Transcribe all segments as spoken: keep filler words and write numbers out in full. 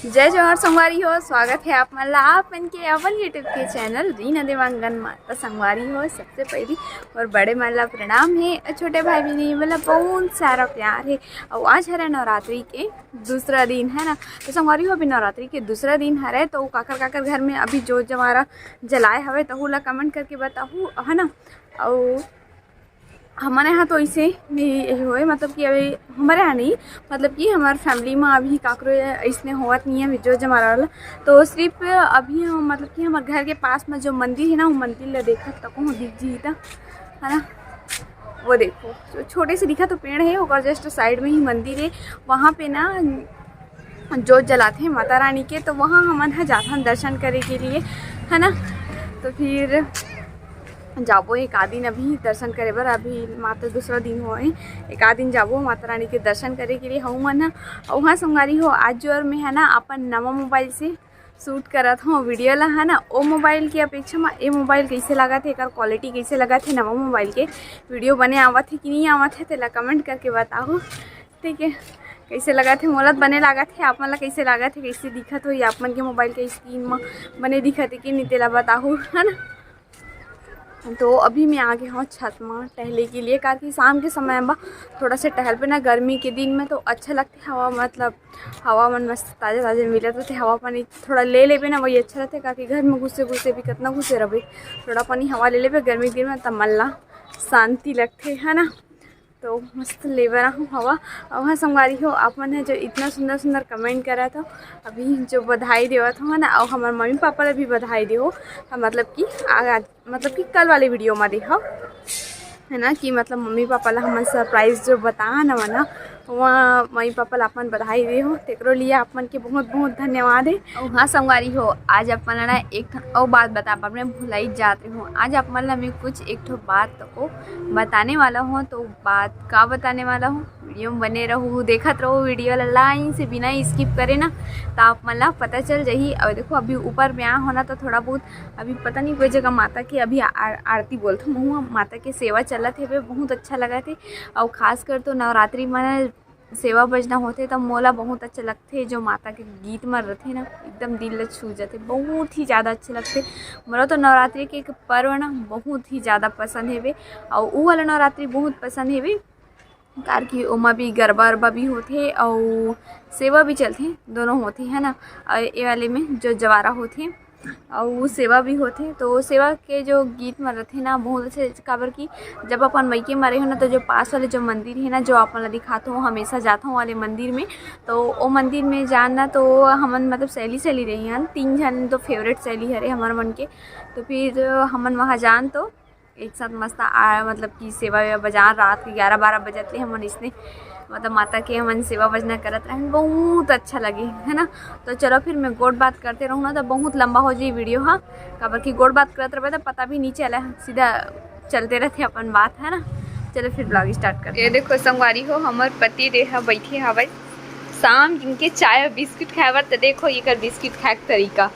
जय जोहार संगवारी हो, स्वागत हे आप मन ला आप मन के अपन YouTube के चैनल रीना देवांगन मा। त संगवारी हो, सबसे पहिली मोर बड़े मन ला प्रणाम हे, अउ छोटे भाई बहिनी मन ला बहुत सारा प्यार हे। अउ आज हरे नवरात्रि के दूसरा दिन हे ना, त संगवारी हो, अभी नवरात्रि के दूसरा दिन हरे, त काकर काकर घर में अभी जोत जवारा जलाए हवे, तहू ला comment करके बताहू, है ना। अउ हमर यहाँ तो ऐसे नहीं होए, मतलब कि अभी हमारे यहाँ नहीं, मतलब कि हमार family में अभी काकरो ऐसने होवत नहीं है, अभी जोत जवारा वाला। तो सिर्फ अभी हम, मतलब कि हमारे घर के पास में जो मंदिर है ना, वो मंदिर ला देखत तको हूँ, दिख जी त, है ना। वो देखो, जो छोटे से दिखा तो पेड़ है, ओकर just side में ही मंदिर है। वहाँ पे ना जोत जलाथे माता रानी के, तो वहाँ हमन ह जाथन दर्शन करे के लिए, है ना। तो फिर जाबो एक आध दिन अभी दर्शन करे बर, अभी मात्र दूसरा दिन होए, एक आध दिन जाबो माता रानी के दर्शन करे के लिए हमन ह। अउ हाँ संगवारी हो, आज जो और मैं है ना अपन नवा मोबाइल से शूट करत हूँ वीडियो ला, है ना। ओ मोबाइल के अपेक्षा में ए मोबाइल कैसे लागत है, एकर क्वालिटी कैसे लागत है नवा मोबाइल के, वीडियो बने आवत है कि नहीं आवत है, तेला comment करके बताहू, ठीक है। कैसे लागत है, मोला त बने लागत है, आप मन ला कैसे लागत है, कैसे दिखत होही आप मन के मोबाइल के स्क्रीन में, बने दिखत है कि नहीं, तेला बताहू, है ना। तो अभी मैं आ गए हूँ छत में टहले के लिए, काकि शाम के समय में थोड़ा से टहलबे ना, गर्मी के दिन में तो अच्छा लगते हवा, मतलब हवा मन मस्त ताजा ताजा मिलत रहते, हवा पानी थोड़ा ले लेबे ना, वही अच्छा रहते, काकि घर में घुसे घुसे भी कितना घुसे रहबे, थोड़ा पानी हवा ले लेबे गर्मी के दिन में, तब मन ला शांति लगते, है ना। तो मस्त ले बर आहूँ हवा। अउ हाँ संगवारी हो, आप मन है जो इतना सुंदर सुंदर comment करत हो, अभी जो बधाई देवत हो ना, अउ हमार मम्मी पापा ला भी बधाई देहो, हाँ, मतलब कि आ, मतलब कि कल वाले वीडियो में देहो, है ना, कि मतलब मम्मी पापा ला हमन सरप्राइज जो बता ना मना, वहाँ मम्मी पापा ला अपन बधाई देहो, तेकरो लिए आप मन के बहुत बहुत धन्यवाद है। अउ हाँ संगवारी हो, आज आप मन ला ना एक ठन अउ बात बता पाब, मैं भुलाई जात रही हूँ। आज आप मन ला मैं कुछ एक ठो बात तो बताने वाला हूँ। तो बात का बताने वाला हूँ, वीडियो में बने रहू, देखत रहू वीडियो ला लाइन से बिना स्किप करे ना, तो आप मन ला पता चल जाही। और देखो अभी ऊपर में आ हो ना, तो थोड़ा बहुत अभी पता नहीं कोई जगह माता के अभी आ-, आरती बोलथों, महू माता के सेवा चलत हेबे, बहुत अच्छा लगत हे। और खासकर तो नवरात्रि में सेवा बजना होथे त मोला बहुत अच्छा लगथे, जो माता के गीत मन रथे ना, एकदम दिल ला छू जाथे, बहुत ही ज़्यादा अच्छे लगथे। मोला तो नवरात्रि के एक पर्व ना बहुत ही ज़्यादा पसंद हेवे, अउ उ वाला नवरात्रि बहुत पसंद हेवे, कार कि ओमा भी गरबा अरबा भी होथे अउ सेवा भी चलथे, दोनों होथे, है ना। अउ ए वाले में जो जवारा होथे, अउ सेवा भी होथे। तो सेवा के जो गीत मन रथे ना, बहुत अच्छे, काबर कि जब अपन मइके म रहे हो ना, तो जो पास वाले जो मंदिर हे ना, जो आप मन ला दिखात हो, हमेशा जात हो वाले मंदिर में, तो ओ मंदिर में जान ना, तो हमन मतलब सहेली सहेली रही हन, तीन झन तो फेवरेट सहेली हरे हमर मन के। तो फिर हमन वहाँ जान तो एक साथ मस्त आ, मतलब कि सेवा वेवा बजान, रात के ग्यारह बारह बजत ले हमन इसने, मतलब माता के हमन सेवा भजना करत रहन, बहुत अच्छा लगे, है ना। तो चलो फिर मैं गोठ बात करते रहूँ ना, तो बहुत लंबा हो जाई वीडियो, हाँ, काबर कि गोठ बात करत रहबे तो पता भी नहीं चला, सीधा चलते रहते अपन बात, है ना। चलो फिर ब्लॉग स्टार्ट करते। ये देखो संगवारी हो, हमर पति देव ह बैठे हवय शाम दिन के चाय और बिस्किट खाए बर। तो देखो एकर बिस्किट खाए के तरीका।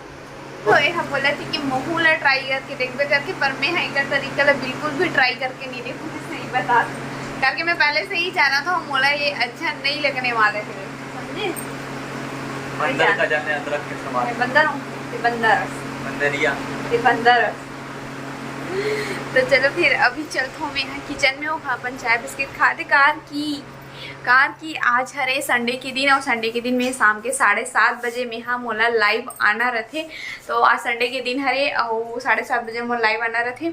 तो ये हम बोला थी कि महू ला ट्राई करके देखबे करके, पर मैं हाँ एकर तरीका ला बिल्कुल भी ट्राई करके नहीं देखूँ, मैं सही बता दूँ। काबर कि मैं पहले से ही जाना था, मोला ये अच्छा नहीं लगने वाला है, समझे? बंदर का जाने अदरक के समान। मैं बंदर हूँ, ये बंदर। बंदरिया। ये बंदर। तो चलो फिर अभी चलत हूँ मैं यहाँ किचन में, वो अपन चाय बिस्किट खा दे कार की। कार कि आज हरे संडे के दिन, और संडे के दिन में शाम के साढ़े सात बजे में हा मोला लाइव आना रथे। तो आज संडे के दिन हरे, और साढ़े सात बजे मोला लाइव आना रथे,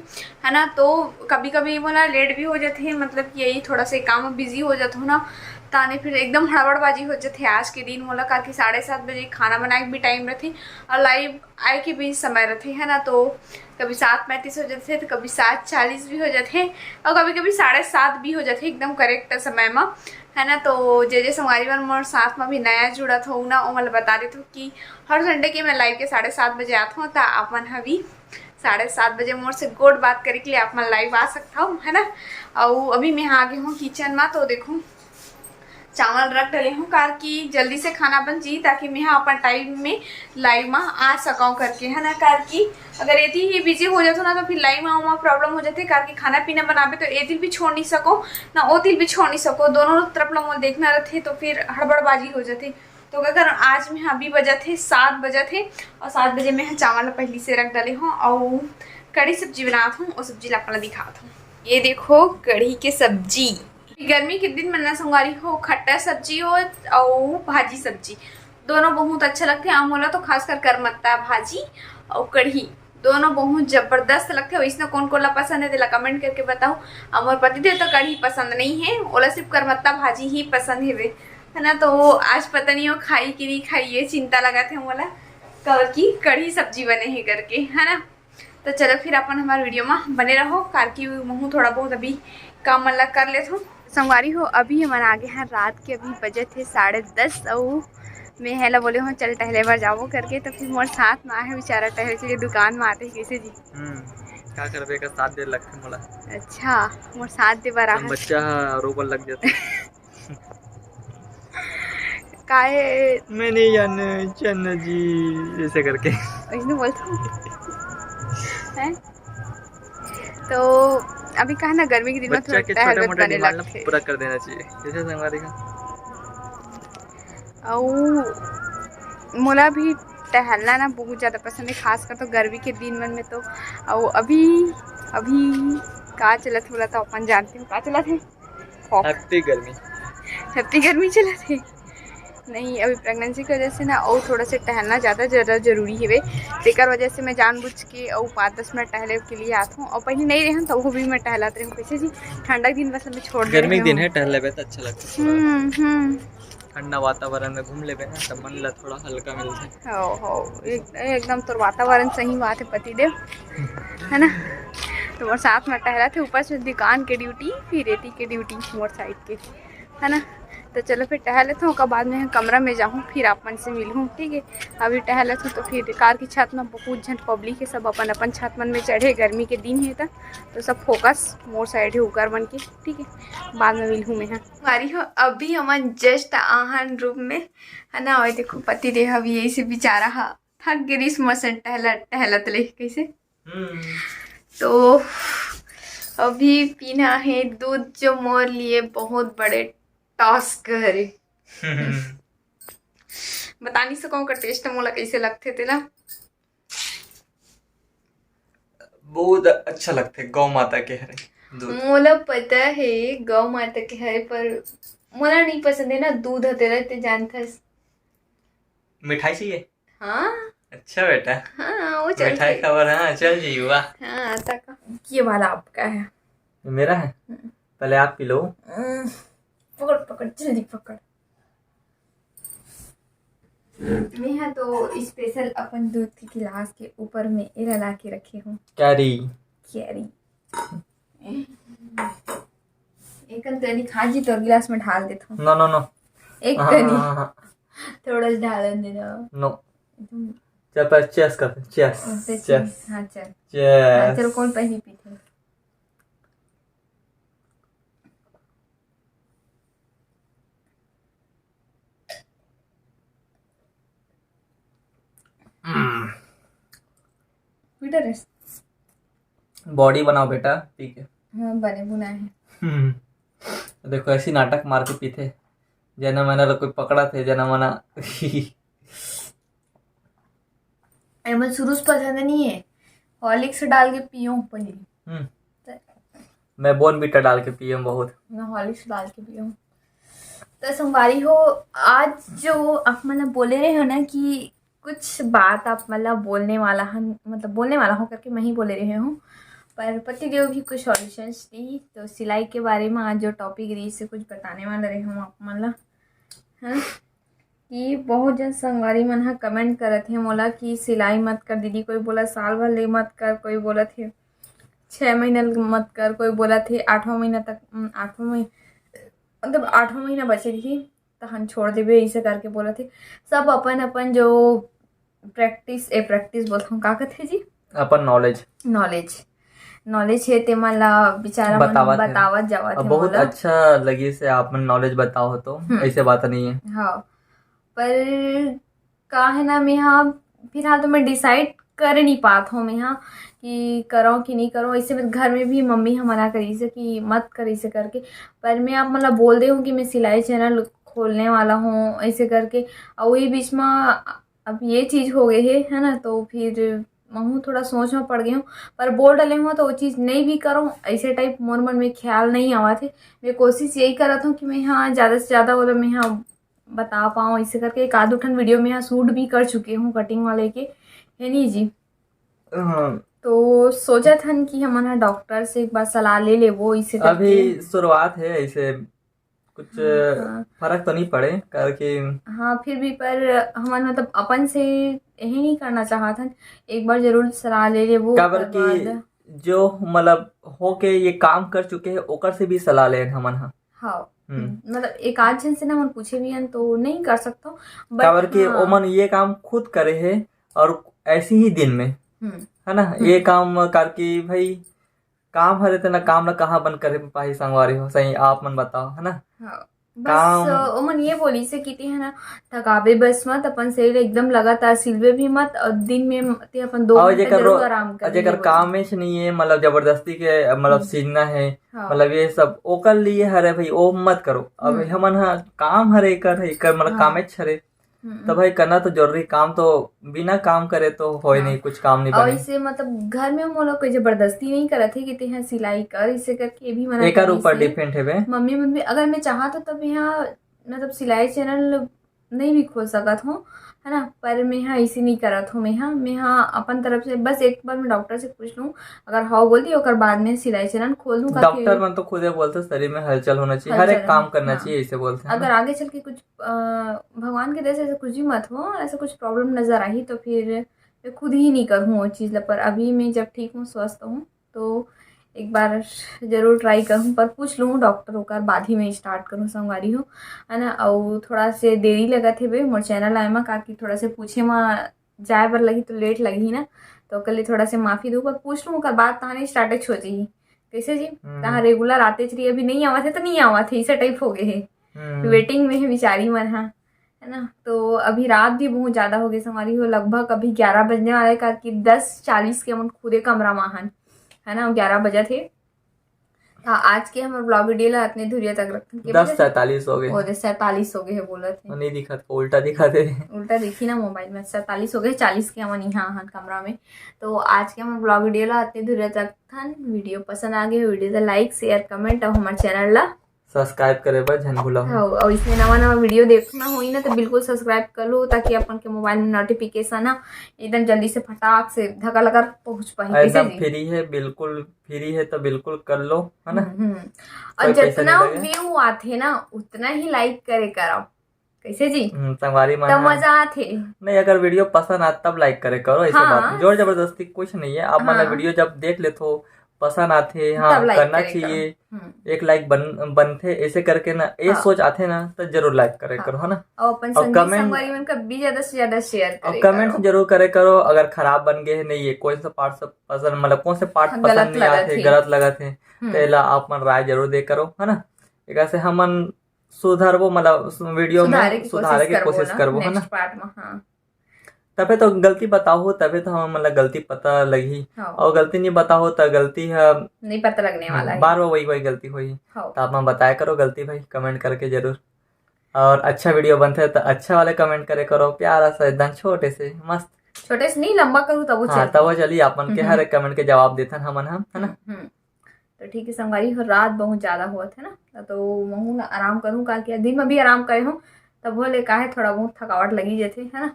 है ना। तो कभी कभी मोला लेट भी हो जाथे, मतलब कि यही थोड़ा से काम में बिजी हो जाथो ना, ताने फिर एकदम हड़बड़बाजी हो जाथे आज के दिन मोला, कार कि साढ़े सात बजे खाना बनाए के भी टाइम रथे और लाइव आए के भी समय रथे, है ना। तो कभी सात पैंतीस हो जाथे, तो कभी सात चालीस भी हो जाथे, और कभी कभी साढ़े सात भी हो जाथे एकदम करेक्ट समय में, है ना। तो जे जे संगवारी मन मोर साथ में भी नया जुड़त हो ना, ओमन ला बता देथो कि हर संडे के मैं लाइव के साढ़े सात बजे आत हूँ, तो आप मन ह भी साढ़े सात बजे मोर से गोठ बात करे के लिए आप मन लाइव आ सकत हो, है ना। और अभी मैं आ गई हूँ किचन में, तो देखो चावल रख डले हूँ, कार कि जल्दी से खाना बन जी, ताकि मैं हा अपन टाइम में लाइव में आ सकूँ करके, है ना। कार कि अगर एती ही बिजी हो जाथो ना, तो फिर लाइव में ओमा प्रॉब्लम हो जाथे, कार कि खाना पीना बनाबे तो एती भी छोड़ नहीं सको ना, ओती भी छोड़ नहीं सको, दोनों तरफ ला मोला देखना रहथे, तो फिर हड़बड़बाजी हो जाथे। तो का करन, आज मैं अभी बजत हे सात बजत हे, और सात बजे मैं ह चावल ला पहिली से रख डाले हूँ, और कढ़ी सब्जी बनात हूँ, और सब्जी ला आप मन ला दिखात हूँ। ये देखो, कढ़ी के सब्जी। गर्मी के दिन में ना संगवारी हो, खट्टा सब्जी हो और भाजी सब्जी, दोनों बहुत अच्छा लगथे। और मोला तो खासकर करमत्ता भाजी और कढ़ी दोनों बहुत जबरदस्त लगथे। वैसने कौन कौन ला पसंद है, तेला comment करके बताओ। और मोर पति देव तो कढ़ी पसंद नहीं है, ओला सिर्फ करमत्ता भाजी ही पसंद हेवे, है ना। तो वो आज पता नहीं वो खाई कि नहीं खाई, ये चिंता लगत हे मोला, काबर कि कढ़ी सब्जी बने हे करके, है ना। तो चलो फिर अपन हमारे video में बने रहो, काबर कि महूँ थोड़ा बहुत अभी काम मन ला कर लेथों। संगवारी हो, अभी हमन आगे हैं रात के, अभी बजत हे साढ़े दस, अउ मैं हेला बोले हूँ चल टहले बर जाबो करके, तो फिर मोर साथ में आहे बेचारा टहले के लिए, दुकान में आते कैसे जी। हम्म, का करबे, का साथ दे लगथे मोला। अच्छा, मोर साथ दे बर जब आहे। बच्चा ह रोबल लग जाथे। काहे? मैं नहीं जाने चन्ना जी, ऐसे करके। ऐसे बोलता हूँ। हैं? तो अभी कहा ना, गर्मी के दिन में बच्चा थोड़ा के छोटे टहलगत मोटे बने demand ला लगथे। पूरा कर देना चाहिए, जैसे संगवारी का। अउ मोला भी टहलना ना बहुत ज़्यादा पसंद है, खासकर तो गर्मी के दिन मन में तो। अउ अभी, अभी का चलत हे, मोला तो अपन जानते हो का चलत हे। फॉक। Happy गर्मी। Happy गर्मी चलत हे। नहीं, अभी pregnancy की वजह से ना, और थोड़ा से टहलना ज़्यादा, ज़्यादा जरूरी हेवे। तेकर वजह से मैं जानबूझ के और पाँच दस मिनट टहले के लिए आत हूँ। और पहले नहीं रहन तो वो भी मैं टहलत रहूँ, कैसे जी, ठंडा के दिन बस मैं छोड़ दे गर्मी रही के दिन हूँ। है, टहल लेबे तो अच्छा लगता है थोड़ा। हम्म, हम्म। ठंडा वातावरण में घूम लेबे ना, तब मन ला थोड़ा हल्का मिलथे। हो, हो, एक-, एकदम तोर वातावरण सही बात है पति देव, है ना। तो मोर साथ में टहलत हे, ऊपर से दुकान के duty, फिर एती के duty मोर side के, है ना। तो चलो फिर टहल लेथों, ओकर बाद में कमरा में जाहूँ, फिर आप मन से मिलहूँ, ठीक है। अभी टहल लेथों तो फिर कार की छत में बहुत झन public है, सब अपन अपन छत मन में चढ़े, गर्मी के दिन है त, तो सब focus मोर side है ऊपर मन के, ठीक है। बाद में मिलहूँ मैं, हाँ। संगवारी हो, अभी हमन just आहन room में, है ना। और देखो पति देव अभी यही से बेचारा हा थक गे रिहिस, मसन टहलत टहलत ले, कैसे। हम्म। तो अभी पीना है दूध, जो मोर लिए बहुत बड़े task हरे। बता नहीं सकूँ ओकर taste मोला कैसे लगथे तेला। बहुत अच्छा लगथे गौ माता के हरे दूध। मोला पता है गौ माता के हरे, पर मोला नहीं पसंद है ना दूध ह, तेला ते जानथस। मिठाई चाहिए? हाँ। अच्छा बेटा। हाँ, वो चलथे। मिठाई खाबर, हाँ, चल जी, वाह। हाँ, तक। ये वाला आपका है। ये मेरा है? हम्म। पहले आप पी लो। हम्म, पकड़, पकड़, जल्दी पकड़। मैं हा तो special अपन दूध के गिलास के ऊपर में एला ला के रखे हूँ। Carry। Carry। एक कनी खा जी, तोर गिलास में ढाल देथों। No, no, no। एक हाँ, कनी। हाँ, हाँ, हाँ। थोड़ा सा ढालन दे दो। No। एकदम। चल, पर cheers कर, cheers। ओ, तो cheers। Cheers। हाँ, चल। Cheers। हाँ, चलो, कौन पहली पीथे? हम्म। पीटर है। Body बनाओ बेटा, पी के। हाँ, बने बुनाए हैं। हम्म। देखो, ऐसी नाटक मार के पीथे। जना मना ला कोई पकड़ा थे, जना मना। एमन शुरू से पसंद नहीं है, Horlicks डाल के पियो पहले। हम्म। तो मैं Bournvita डाल के पियो बहुत। मैं Horlicks डाल के पियो। तो संगवारी हो, आज जो आप मन बोले रहे हो ना कि कुछ बात आप मन ला बोलने वाला हन, मतलब बोलने वाला हूँ करके मैं ही बोले रहे हूँ, पर पति देव भी कुछ solutions दी, तो सिलाई के बारे में आज जो topic रही से कुछ बताने वाला रहे हूँ आप मन ला, है ना? कि बहुत जन संगवारी मन ह comment करत हे मोला कि सिलाई मत कर दीदी, कोई बोला साल भर ले मत कर, कोई बोलत हे छः महीना ले मत कर, कोई बोलत हे आठवां महीना तक, उम, आठवां मही-, मतलब आठवां महीना बचे रही तहन छोड़ देबे, ऐसे करके बोलत हे। सब अपन अपन जो practice, ए, practice बोलत हूँ, का कथे जी? अपन knowledge। Knowledge। Knowledge हे, तेमन ला बेचारा मन बतावत हे। बतावत जावत अब हे बहुत मोला। अच्छा लगिस हे आप मन knowledge बताओ तो, हम्म। ऐसे बात नहीं है। हाँ, पर का है ना, मैं हाँ फिलहाल तो मैं decide कर नहीं पात हूँ मैं हाँ कि करो कि नहीं करो। ऐसे में घर में भी मम्मी ह मना करिस हे कि मत कर ऐसे करके, पर मैं आप मन ला बोल दे हूँ कि मैं सिलाई channel खोलने वाला हूँ, ऐसे करके। और वही बीच में अब ये चीज हो गई है है ना, तो फिर महूँ थोड़ा सोच में पड़ गई हूँ। पर बोल डाले हूँ तो वो चीज नहीं भी करूँ, ऐसे टाइप मोर मन में ख्याल नहीं आवा थे। मैं कोशिश यही करत हूँ कि मैं यहाँ ज्यादा से ज्यादा, बोला, मैं यहाँ बता पाऊँ, ऐसे करके एक आध ठन वीडियो में यहाँ शूट भी कर चुकी हूँ कटिंग वाले के, है नी जी। हाँ, तो सोचत हन कि हमन ह डॉक्टर से एक बार सलाह ले लेबो, इसे करके। अभी शुरुआत है, ऐसे कुछ हाँ। फर्क तो नहीं पड़े, करके हाँ, फिर भी पर हमन मतलब अपन से यही नहीं करना चाहत हन, एक बार जरूर सलाह ले लेबो। काबर ओकर कि बाद जो मतलब होके ये काम कर चुके हैं, ओकर से भी सलाह लेन हमन ह। हाँ, हम्म। हम्म, मतलब एक आध जन से ना हमन पूछे भी हन तो नहीं कर सकता हूँ, but काबर कि हाँ, ओमन ये काम खुद करे है और ऐसे ही दिन में, हम्म, है ना, ये काम करके भाई काम हरे तेना काम ला कहाँ बंद करे पाही संगवारी हो, सही आप मन बताओ, है ना। हाँ। बस काम अ, ओमन ये बोली से कि ते है ना, थकाबे बस मत, अपन शरीर एकदम लगातार सिलबे भी मत, और दिन में ते अपन दो और घंटा जेकर जरूर रो- आराम कर जेकर लेबे। काम में से नहीं है, मतलब जबरदस्ती के मतलब हम्म। सीजना है, हाँ। मतलब ये सब ओकर लिए हरे भाई, वो मत करो। अब हम्म। हमन हा काम हरे कर है कर मतलब हाँ। कामेच हरे, हम्म। तो भाई करना तो जरूरी, काम तो बिना काम करे तो होय हाँ। नहीं, कुछ काम नहीं और बने। इसे मतलब घर में मोला कोई जबरदस्ती नहीं करत है कि ते यहाँ सिलाई कर, इसे करके ये भी मना एकर करी ऊपर से। डिपेंड है बे। मम्मी मन भी, अगर मैं चाहत तो तब यहाँ मतलब सिलाई चैनल नहीं भी खोल सकत हूँ, है ना, पर मैं यहाँ इसे नहीं करत हूँ। मैं यहाँ मैं यहाँ अपन तरफ से बस एक बार मैं डॉक्टर से पूछ लूँ, अगर हाँ बोल दी ओकर बाद में सिलाई चैनल खोल दूँ, काफी डॉक्टर मन तो खुदे बोलते शरीर में हलचल होना चाहिए, हर हलचल एक काम होना, करना हाँ। चाहिए, ऐसे बोलते हैं अगर ना। आगे चल के कुछ अ, भगवान के दया से ऐसा कुछ भी मत हो, ऐसा कुछ प्रॉब्लम नजर आही तो फिर मैं खुद ही नहीं करूँ वो चीज़ ला। पर अभी मैं जब ठीक हूँ, स्वस्थ हूँ, तो एक बार जरूर ट्राई करूँ, पर पूछ लूँ डॉक्टर ओकर बाद ही मैं स्टार्ट करूँ संगवारी हो, है ना। और थोड़ा से देरी लगत हे बे मोर चैनल आए मा, काकि थोड़ा से पूछे मा जाए बर लगी तो लेट लगही ना, तो ओकर लिए थोड़ा से माफी दू, पर पूछ लूँ ओकर बाद तहाने स्टार्टेज हो जाही। कैसे जी? हम्म। तहाँ रेगुलर आते चलिए, अभी नहीं आवत है तो नहीं आवत है, इसे टाइप हो गए है। हम्म। वेटिंग में है बेचारी मन हा, है ना। तो अभी रात भी बहुत ज्यादा हो गई संगवारी हो, लगभग अभी ग्यारह बजने वाला है, काकि दस चालीस के हमन खुदे कमरा में हन, है ना, ग्यारह बजत हे। तो आज के हमर ब्लॉग वीडियो ला अतने धुरिया तक रखथन। के दस बजे? सैंतालीस हो गए। ओ, दस सैंतालीस हो गए है बोलत है। नहीं दिखत, उल्टा दिखत हे। उल्टा दिखी ना मोबाइल में, सैंतालीस हो गए, चालीस के हमन यहाँ हन कमरा में। तो आज के हमर ब्लॉग वीडियो ला अतने धुरिया तक रखथन। वीडियो पसंद आ गए, वीडियो ला लाइक, शेयर, कमेंट और हमर चैनल ला सब्सक्राइब करे बर झन भूला हो। हाँ, और इसमें नवा नवा वीडियो देखना होई ना तो बिल्कुल सब्सक्राइब कर लो, ताकि अपन के मोबाइल में नोटिफिकेशन ना एकदम जल्दी से फटाक से धका लगा पहुंच पाही। कैसे एकदम जी? फ्री है, बिल्कुल फ्री है, तो बिल्कुल कर लो, है ना। हम्म, हम्म। और कोई पैसा जितना नहीं लगे। व्यू आथे ना उतना ही लाइक करे करब, कैसे जी? हम्म, संगवारी मन तब हाँ। मजा आथे। नहीं, अगर वीडियो पसंद आत तब लाइक करे करो, ऐसे हाँ। बात नहीं। जोर जबरदस्ती कुछ नहीं है, आप मतलब हाँ। वीडियो जब देख लेते हो, पसंद आते, हाँ, तब लाइक करना करे करो। चाहिए, हम्म। एक लाइक बन बनथे, ऐसे करके ना ये हाँ। सोच आते ना तो जरूर लाइक करे हाँ। करो, है ना। और अपन और संगी कमेंट संगवारी मन का भी ज्यादा से ज्यादा शेयर और करे कमेंट करो। जरूर करे करो, अगर खराब बन गए है नहीं, ये कौन सा पार्ट सब पसंद, मतलब कौन से पार्ट हाँ, पसंद गलत नहीं आते, लगत हे। गलत लगत हे, हम्म। तो एला आप मन राय जरूर दे करो, है ना। एक से हमन सुधरबो, मतलब वीडियो सुधारे में की सुधारे कोशिश के करबो कोशिश ना करबो, है ना। नेक्स्ट पार्ट में। हाँ, तबे तो गलती बताओ, तबे तो हम मतलब गलती पता लगही। हाँ। और गलती नहीं बताओ तो गलती है नहीं पता लगने वाला है। बार बार वही वही गलती होही। हाँ। तो आप मन बताया करो गलती भाई, कमेंट करके जरूर। और अच्छा वीडियो बनते है तो अच्छा वाले कमेंट करे करो, प्यारा सा एकदम छोटे से मस्त। छोटे से नहीं, लंबा करूँ तब वो हाँ, चलता तब वो है। चलिए, आप मन के हम्म, हर एक कमेंट के जवाब देथन हमन हम, है ना। हम्म, हम्म। तो ठीक है संगवारी हो, रात बहुत ज्यादा होत है ना, तो महू ना आराम करूँ, काकि दिन में भी आराम करे हूँ, तब बोले काहे थोड़ा बहुत थकावट लगी जाते है ना।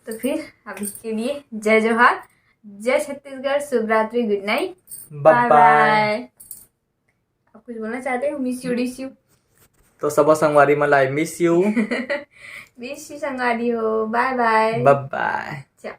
तो फिर अभी के लिए जय जोहार, जय छत्तीसगढ़, शुभ रात्रि, गुड नाइट, बाय बाय। आप कुछ बोलना चाहते हो? मिस यू, डिस यू। तो सब संगवारी मन ला, I miss you। Miss you संगवारी हो, बाय बाय। बाय बाय। अच्छा।